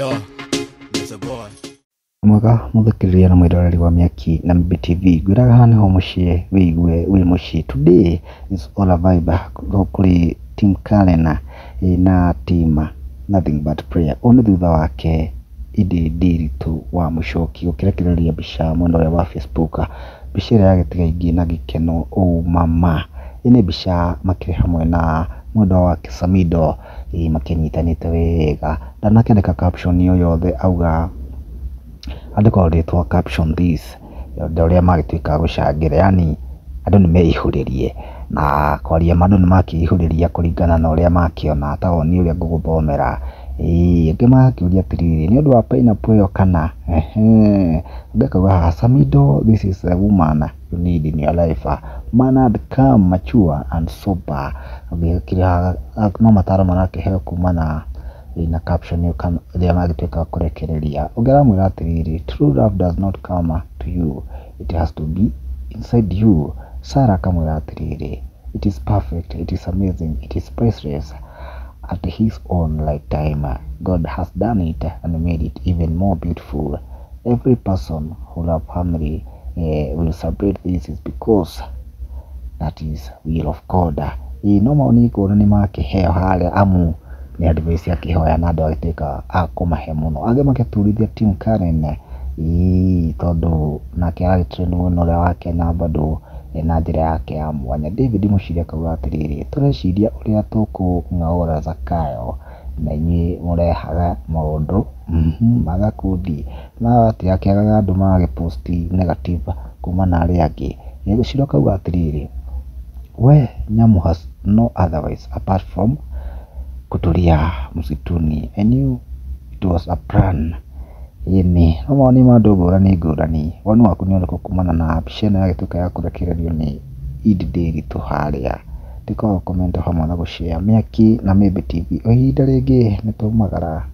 Yo, it's a boy. Mwega mũthikĩrĩria na mwĩroreri wa Mĩaki na Mĩmbi TV, ngwĩraga haha nĩho mũciĩ wĩigue wĩ mũciĩ. Today is all a vibe kũrĩ team Karen na team Nothing But Prayer. Ũũ nĩ thutha wake Edday Ndiritu wa Mũchoki gũkĩrekereria mbica mwena ũrĩa wa Facebook, mbica ĩrĩa yagĩtiga aingĩ na gĩkeno ũũ mama. Ĩĩ nĩ mbica makĩrĩ hamwe na mwendwa wake Samido makĩnyitanĩte wega. Ndanakĩandĩka caption o yothe auga andĩka rĩtwa caption this ũrĩa magĩtuĩka a gũcangĩra, yani andũ nĩ meihũrĩrie na kwaria ma andũ nĩ makĩihũrĩria kũringana na ũrĩa makĩona ta woni ũrĩa ngũgũthomera. Ĩĩ angĩ magakĩũria atĩrĩrĩ, nĩ ũndũ wa pineapple ĩyo kana? Ehe, ũngĩ akauga haha Samido, this is a woman you need in your life, mannered, calm, mature and sober. Ũngĩ akĩrĩ haha no mataro marakĩheo kumana na caption ĩyo kana ĩrĩa magĩtuĩka a kũrekereria. Ũngĩ aramwĩra atĩrĩrĩ, true love does not come to you, it has to be inside you. Sarah akamwĩra atĩrĩrĩ, it is perfect, it is amazing, it is priceless. At his own right time, God has done it and made it even more beautiful. Every person who love family will celebrate this is because that is will of God. Ĩĩ no mawoni ngũrani makĩheo harĩa amu nĩ advice akĩhoya na andũ agĩtuĩka a kũmahe mũno. Angĩ magĩturithia team Karen ĩĩ tondũ nake aragĩ trend mwena ũrĩa wa Kenya bado na njĩra yake ya mwanya. David Mũciri akauga atĩrĩrĩ, tũreciria ũrĩa tũkũng'aũra Zakayo na inyuĩ mũrehaga maũndũ ma gakundi na gatiakĩagaga andũ magagĩ post negative kuma na arĩa angĩ. Gĩciro akauga atĩrĩrĩ, we nyamũ has no otherwise apart from kutulia msituni. I knew it was a plan. Ĩni no mawoni ma andũ ngũrani ngũrani. Woni waku nĩ ũrĩkũ kumana na mbica ĩno yagĩtuĩka ya kũrekererio nĩ Edday Ndiritu harĩa? Ndĩkaga comment hamwe na gũ share. Mĩaki na Mĩmbi TV o ihinda rĩngĩ nĩ twaumagara.